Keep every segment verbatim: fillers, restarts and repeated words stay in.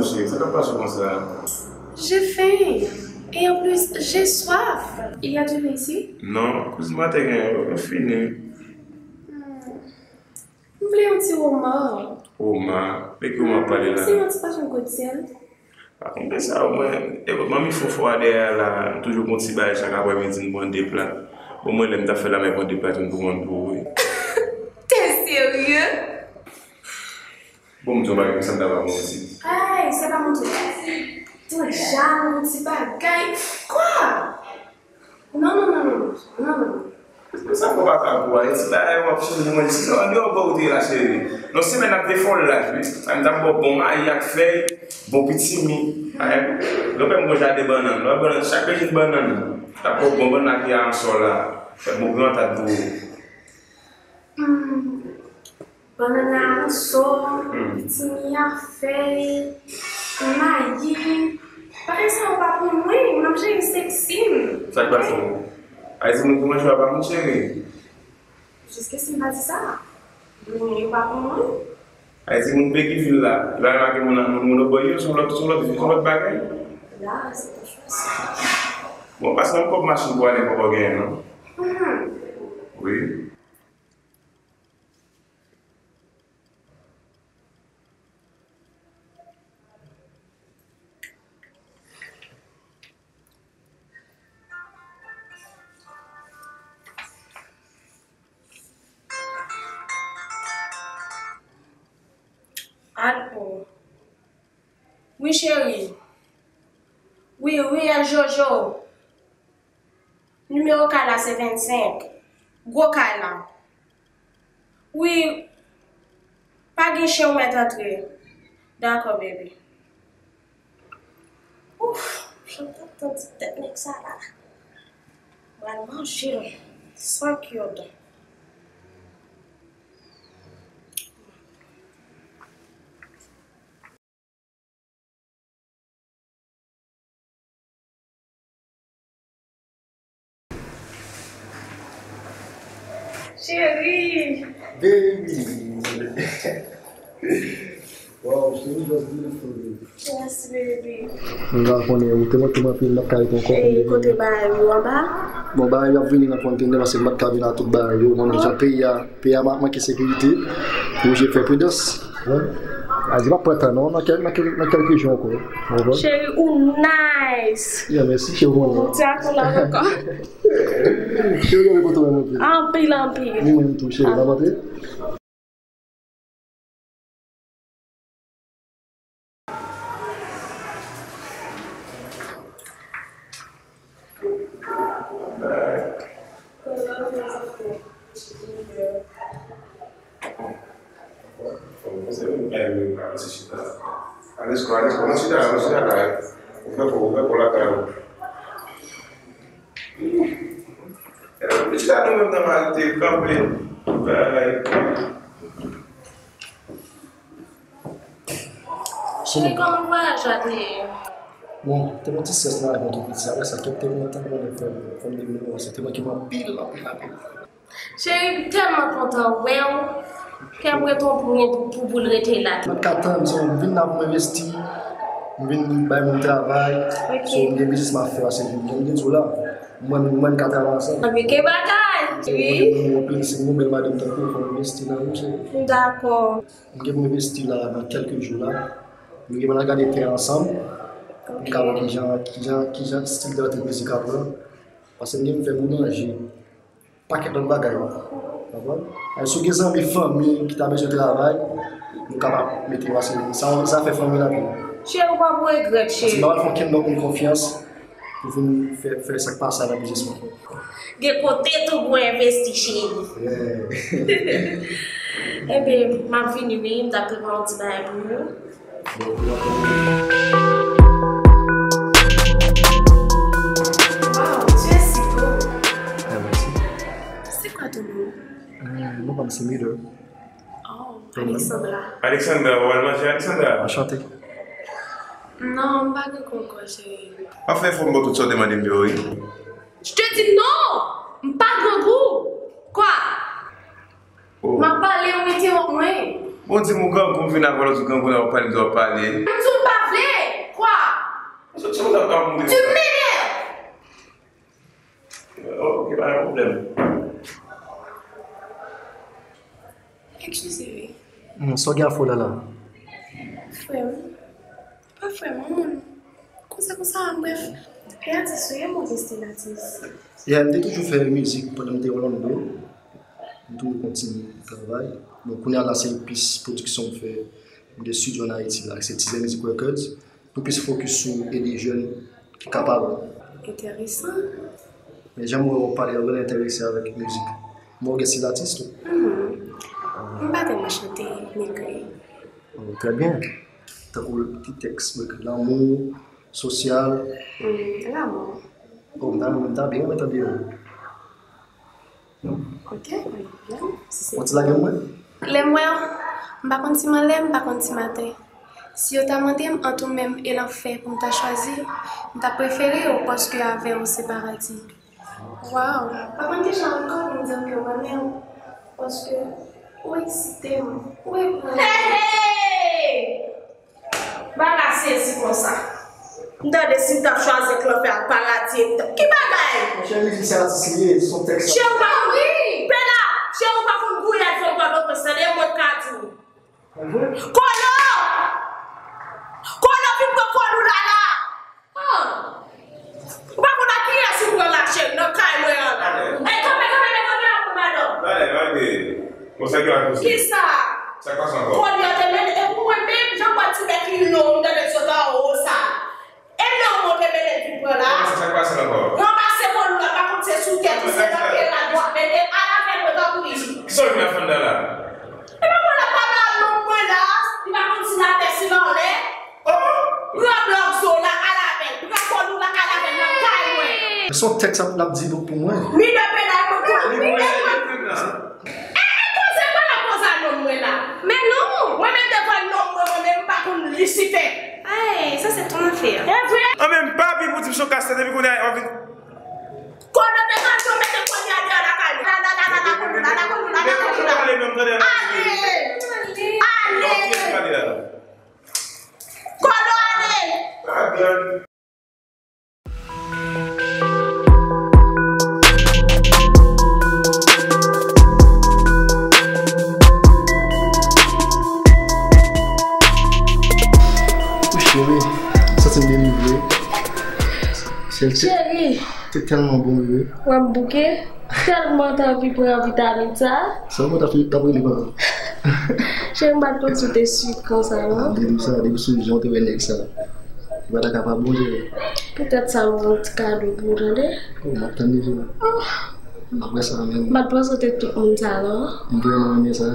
Cheri, sa k ap pase konsa? J'ai faim. Et en plus, j'ai soif. Il y a du vin ici? Non, kouzin, mwen te gen, yo fini. M vle yon ti woma. Woma? De ki woma w ap pale la? Se yon ti pwason gwodyèl. Pa konn de sa, mwen, e manmi Fofo a dèyè a la, m toujou gon ti bagay chak aprèmidi, m pran de plat. Bon, mwen, lè m t ap fè lamè, pran de plat, m pou mwen pou ou, wi. T'es sérieux? Bon, m di yon bagay, m sanble pa bon isi. Ay, se pa mwen tou. Tou jan yon ti bagay. Kwa? Non, non, non, non, non, non, non. Sa fò pa ka pou a, e ti bagay w ap chanje manje. Si se andeyò bò ou te ye la, cheri. Nan semèn ap defò l laj, wi. Sa m t ap ba w bon mayi ak fèy, bon pitimi. Ay, lè w pè m gon jaden bannann, lè w bannann, chak rejim bannann. T ap ba w bon bannann ak ya ansò la. Fè bon gran tat pou ou. Hmm. Bannann nan anso, pitimi a fèy, mayi. Bagay sa yo pa pou mwen, m ap jere seksi m. Sa k pase? Ay di moun ki manje a pa moun cheri. Jiskaske m pa di sa. Yo pa pou mwen. Ay di moun Pegivil la, li pa remake moun, moun, moun lòt bò yo, se yon lòt, se yon lòt, se yon lòt bagay. La, se yon chwa sa. Bon, pase nan kòb machin pou ale poko genyen, non? Mhm. Wi. Alo. Wi, cheri. Wi, wi, Jojo. Nimewo kay la se vennsenk. Gwo kay la. Wi, pa gen chen ou mèt antre. Dakò, bebe. Ouf, jan m t ap tann ti tèt nèg sa la. Pral manje l san kyòd. Cheri! Baby! Wow, cheri, just beautiful. Yes, baby. M pa konnen, ou te manke m anpil, m pa t ka rete ankò. Cheri, kote bagay yo anba? Bon, bagay yo ap vini nan konteyinè paske m pa t ka vin ak tout bagay yo. Konnen jan peyi a, peyi a manke sekirite. Oblije fè pridans. Wi. A di m ap pran tan non, nan kèk, nan kèk, nan kèlke jou ankò. Ou konprann? Cheri, ou nice. Yeah, mèsi, cheri, ou konnen. Ou te akou la ankò. Cheri, ou kontan wè m anpil. Anpil, anpil. Ni mwen tou, cheri, n ap antre. Alesko, Alesko, nan chita, nan chita la. Ou fè kò, ou fè kò lakay ou. Chita nou menm nan marite, kanpe. Bay. Cheri, kòman vwayaj la te ye? Bon, te gon ti strès nan avyon tou piti. Apre sa, kèk te kontan, konnen fè m, fè m devni mwen, se te manke m anpil, anpil, anpil. Cheri, m tèlman kontan wè w. Kè m ret yon pou, pou, pou boul rete la. Mwen ka tann, so, m vin la pou m envesti, m vin bay moun travay, so, m gen biznis m ap fè, paske jan m te di w la, mwen, mwen, m ka travay ansanm. Anben, ke bagay! Wi. Mwen, mwen, mwen, si m gon bèl madanm tankou w, fò m envesti nan li, cheri. Dakò. M gen pou m envesti la nan kèlke jou la. M gen pou n al gade tè ansanm. M ka wè kijan, kijan, kijan stil de antrepriz li ka pran. Paske m gen pou m fè boulanje. Pakèt lòt bagay. Konprann? Si w gen zanmi, fanmi ki ta bezwen travay, nou kapab mete yo, paske sa, sa fè fanmi la tou. Cheri, w p ap regrèt, cheri. Paske m pa pral fè okenn lòt moun konfyans pou vin fè, fè sa k pa sa nan biznis mwen. Gen kote tou pou envesti, cheri. Yeah. Enben, m ap vini, wi, m t ap prepare yon ti bagay pou nou. Wow, tu es si beau. Ah, merci. C'est quoi ton nom? Euh, non, pa m se Mido. Oh, Alexandra. Alexandra, ou al manje Alexandra? Enchanté. Non, m pa gen kòkò, cheri. Pa fè fò m ba w tout sa w te mande m yo, wi. Je te dis non! M pa grangou! Kwa? Oh. M ap pale, ou entewonp mwen. Bon, di m ou grangou, m vin avè w, lè w di grangou la, w ap pale, m di w ap pale. M di w m pa vle Tu m'énerves! Ok, pa gen pwoblèm. Eskize, wi. Hmm, sa w gen a fè w la la? Frè m. Pa frè m, yon moun. Konsa, konsa, brèf. E atis, wi, e m wè w se atis. Yeah, m te toujou fè mizik pandan m te Orlando. M toujou kontinye travay. Bon, kounye a la, se plis pwodiksyon m fè. M gen estidyo ann Ayiti la, se Tizè Music Records. Nou plis fokis sou ede jèn ki kapab. Enteresan. Men jan m wè w pale, w genlè enterese avèk mizik. M wè w gen stil atis tou. Mhm. M pa tèlman chante, m ekri. Oh, trè byen. Tankou ki tèks ou ekri, lanmou, sosyal? Hmm, lanmou. Oh, m ta, m ta byen renmen tande yo. Ok, byen, si se... Ou ti lage mwen? Lè m wè w, m pa konn si m anlè, m pa konn si m atè. Si yo ta mande m ant ou menm e lanfè pou m ta chwazi, m ta prefere w paske avè w se paradi. Waw, m pa konn kijan ankò pou m di w ke m renmen w, paske ou eksite m, ou eprann mwen. Hey, hey! Bagay sezi konsa. M tande si m t ap chwazi ant lanfè ak paradi, m t ap... Ki bagay? Monchè, mizik se atis li ye, se yon tèks. Cheri, ou pa konn... Wi. Pè la, cheri, ou pa konn gouyad fò Pòtoprens, tande, mwen ka di w. Kolo! Kolo, vin pran kòl ou la la! Ah! Ou pa konn ak kiyès ou pran la, cheri, nan kay mwen an la. Ey, kanpe, kanpe, kanpe, kanpe, madanm. Talè, talè. Bon, sa ki la koze? Kisa? Sa k pase ankò? Kòl yo te mennen, e pou mwen menm, jan m wè ti bèk li long, m tande l sot anwo sa. E non, mwen te mennen vin pran la. Sa k pase ankò? Ranmase kòl ou la, pa konn se sou tèt ou, se nan pye rad ou ap mete l, al avè l, mwen tanpri. Kisa w vin ap fè anndan la? E pa mwen la, pa ba nonm mwen la, li pa konn si l atè, si l anlè. Oh! Pran blòk zo la, al avè l. Pran kòl ou la, al avè l nan kay mwen. Se yon tèks ap, l ap di pou, pou mwen. Mide pè la, mwen kòl. Mide pè la. E, e, koze, pa la koze a nonm mwen la. Men non. Mwen menm devan nonm mwen, mwen menm m pa konn Lisifè. Ay, sa se ton afè. E vre. An menm pa pi pou di m se yon kastèt epi kounye a w ap vin. Kòl nan devan yo mete kòl yo deyò lakay mwen. La, la, la, la, la, kòl ou la, la, kòl ou la, la, kòl ou la. Ale! Ale! Kòl ou ale! Cheri, m santi m delivre. Cheri, te tèlman bon, bebe. W ap bouke? Tèlman t anvi pran vitamin sa. Sa w t ap rele pandan? Cheri, m pa t konn si w te sik konsa, non. Depi sa, depi sou jan w te wè nèg sa, li pa ta ka pa bon, cheri. Poutèt sa, m gen yon ti kado pou ou, tande? Oh, m ap tann li, cheri. Oh. M ap wè sa menm. M pa t panse w te tout moun sa, non. M vrèman renmen sa.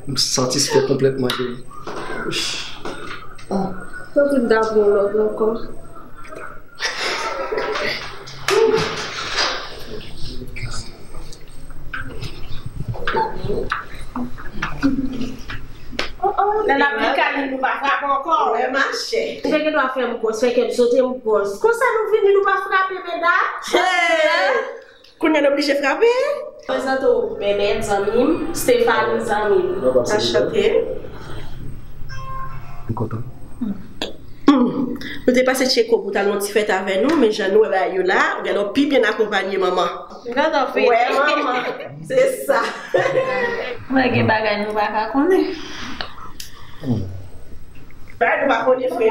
M satisfè konplètman, cheri. Ah, tankou m ta pran lòt ankò. Lè n ap pika li, nou pa frape ankò. Wè, machè. Ou te gen dwa fè m gwòs, fè kè m sote m gwòs. Konsa nou vini, nou pa frape, medam. Hey! Kounye a n oblije frape. Prezante w, Bèbèt, zanmi m, Stéphanie, zanmi m. Anchante. M kontan. Hmm. Nou te pase Tcheko pou t al nan ti fèt avè nou, men jan nou wè bagay yo la, ou genlè pi byen akonpanye, manman. M kontan fete. Wè, manman. Se sa. Mwen gen bagay nou pa ka konnen. Bagay nou pa konnen, frè.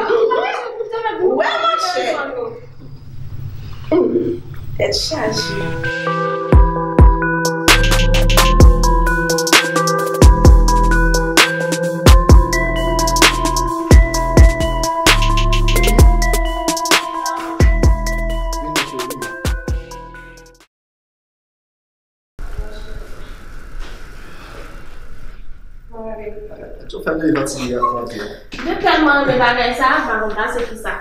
Wè, monchè. Tèt chaje. Yo fè m vin fatige ak manje. Mwen tèlman renmen bagay sa, m pa konn pase pou sa.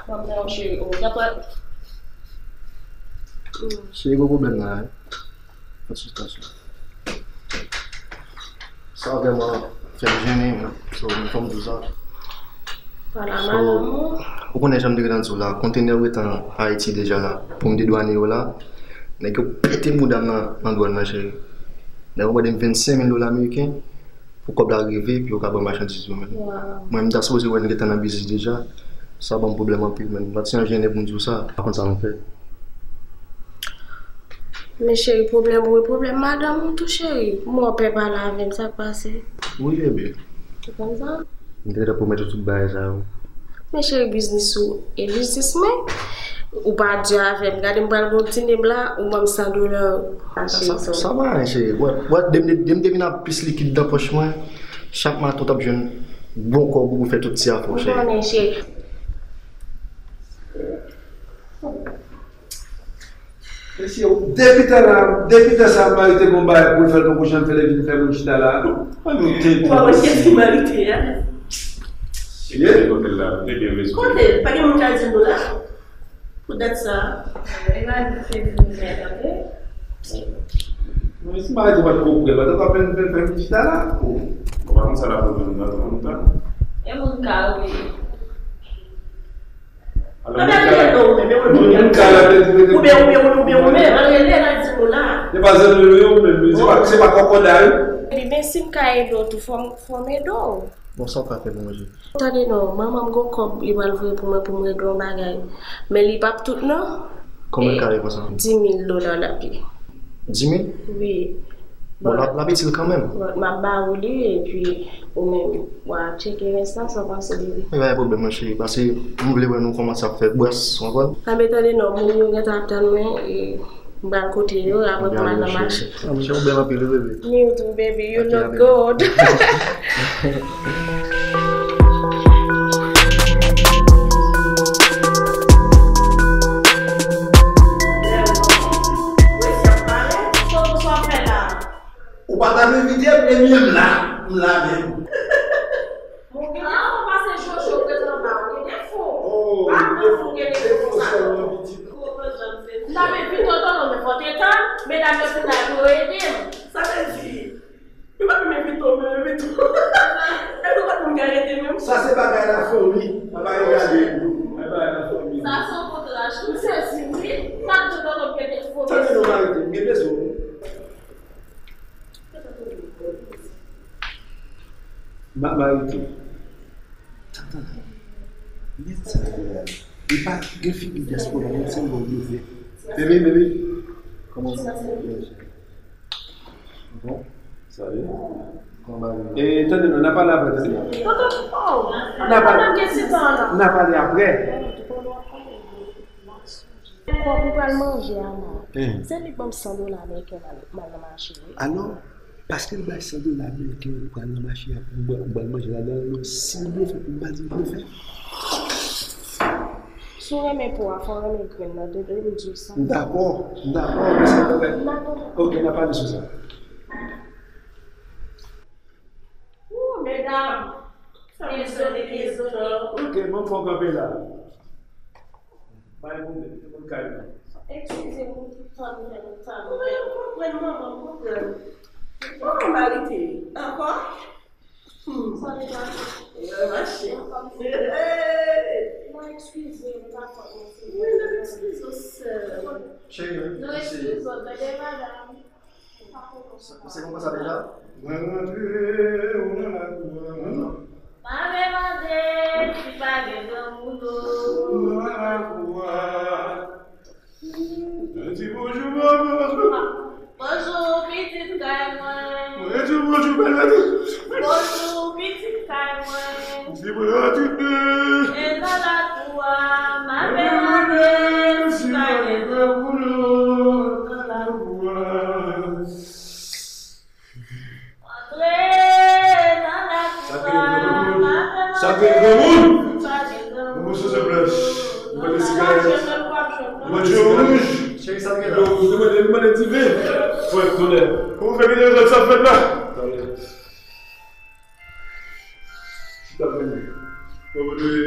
Ban m nan yon cheri, oh, daprè. Cheri, gon pwoblèm la, wi. Konsiltasyon. Sa vrèman fè m jennen, wi. So, m fè m di w sa. Voilà, so, madanm ou. Ou konnen jan m te gentan di w la, kontenè yo gentan Ayiti deja la. Pou m dedwane yo la, nèg yo pete mouda m nan, nan dwàn nan, cheri. Nèg yo mande m vennsenk mil dola ameriken pou kòb la rive, pou yo ka ban m machandiz yo menm. Wow. Mwen, m ta sipoze wè n gentan nan biznis deja. Sa ban m pwoblèm anpil, menm. Pati an jennen pou m di w sa, pa konn sa m fè. Men cheri, pwoblèm ou e pwoblèm madanm ou tou, cheri. M wè w pè pale avè m, sa k pase? Wi, bebe. Se konsa? M te gentan pwomèt ou tout bagay sa yo. Men cheri, biznis ou e biznis mwen. Ou pa di avè m. Gade, m pral gon ti nèg la, ou ban m san dola. Sa, sa, sa pa anyen, cheri. Wè, wè, depi, depi m te vin ap plis likid nan pòch mwen, chak maten w t ap jwenn bon kòb ou pou fè tout ti afè w, cheri. M konnen, cheri. Mesye, depi tan la, depi tan sa, m mari te gon bagay pou l fè l, poko janm fè l, vin fè moun chita la. An nou tete. Ou pa wè kiyès ki mari te a? Ye? Kote l la? Ou te byen bezwen. Kote l? Pa gen moun k al di nou la? Pou dat sa. E pa di se vin fè tande. Men si mari te pa t ko prè, pa t ap vin fè, fè moun chita la. Ou pa konn sa l ap vin nan tan. E moun ka wi. Anben, rele non, ou menm, e ou menm. Moun ka la tèt ou rete. Oubyen, oubyen, oubyen, ou menm, al rele, al di nou la. Se pa zanmi nou yo, ou menm, se pa, se pa kòkòday ou. Epi, men si m ka ede w tou, fò m, fò m ede w. Bon, sa w ka fè pou mwen, Jezi? Tande non, manman m gon kòb, li pral voye pou mwen, pou mwen regle yon bagay. Men li p ap tout, non. Konbyen l ka ye konsa? Dis mil dola l ap ye. Dis mil? Wi. Bon, l ap, l ap itil kanmenm. Bon, m ap ba ou li, epi ou menm, w a tcheke rès la, sa w panse de li? Men pa gen pwoblèm, non, cheri, paske m vle wè nou kòmanse ap fè bwès, w konprann? Anben, tande non, moun yo gentan ap tann mwen, e m pral koute yo, apre pou m al nan mache. Anben, cheri. Anben, ou bèl anpil, wi, bebe. Me too, baby, you look good. Ou pa t ap envite m, ebyen m la, m la menm. Mon gars, ou pase Jojo prèt anba, ou gen defo. Oh, pa defo, gen defo konsa. Sèlman pitit. Ou pa janm fè. M t ap envite w tonton, men fò te tann, medam yo fin la pou yo ede m. Sa vle di, yo pa menm envite w, men envite w. E nou pa konn ka rete menm. Sa se bagay lafanmi, pa bagay gade. Bagay lafanmi. Sa se yon kontra, wi. M sezi, wi. M t ap di w tonton m gen defo. Tande non, m arete, m gen bezwen w. M ap arete. Tantan, men sa yo la. Li pa gen figi dyaspora, men se yon bon bebe. Bebe, bebe. Kòman w ye? Bon. Salut. Kòman bagay yo? E, tande non, n a pale apre, tande. Tonton, oh, n a pale, n a pale apre. Kòb ou pral manje a la. Se li k ban m san dola ameriken m al, m al nan mache, wi. Alò, paske l bay san dola ameriken pou al nan mache a, pou m pral manje ladan l, non, si l blofè, pou m pa di l blofè. Si w renmen po a, fò w renmen grenn nan, de, de, m di w sa. M dakò, m dakò, men se vrè. Ok, n a pale sou sa. Ooh, medam. Dezole, dezole. Ok, mwen fò kanpe la. Pa gen pwoblèm, se moun kay mwen. Eskize m, tann mwen, tann mwen. Mwen konprann, manman, mwen konprann. Kòman mari te ye? Ankò? Hmm. Sa deja. Mwen mache. Mwen eskize, mwen pa konn mwen se. Wi, n ap eskize w, sè. Cheri, nou eskize w, tande, madam. Se, se konn sa deja? Mwen rantre, ou nan lakou a. Mwen mande si pa gen granmoun, o. Nan lakou a. Mwen di bonjou, bonjou. Bonjou, pitit kay mwen. Mwen di bonjou, bèl maten. Bonjou, pitit kay mwen. Di mwen rantre. E nan lakou a, m ape mande si pa gen granmoun nan lakou a. Antre nan lakou a, m ape mande si pa gen granmoun. Sa gen granmoun? Granmoun sou se plèch. Nou mande sigarèt. Nou mande yon wouj. Cheri, sa gen la? Nou mande, nou mande diven. Frè, tonè. Kòman w fè gen yon lòt sa fèt la? Tande. Chita, tande. Kòman nou ye?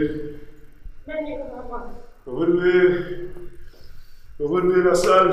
Kòman nou ye? Kòman nou ye, lasal?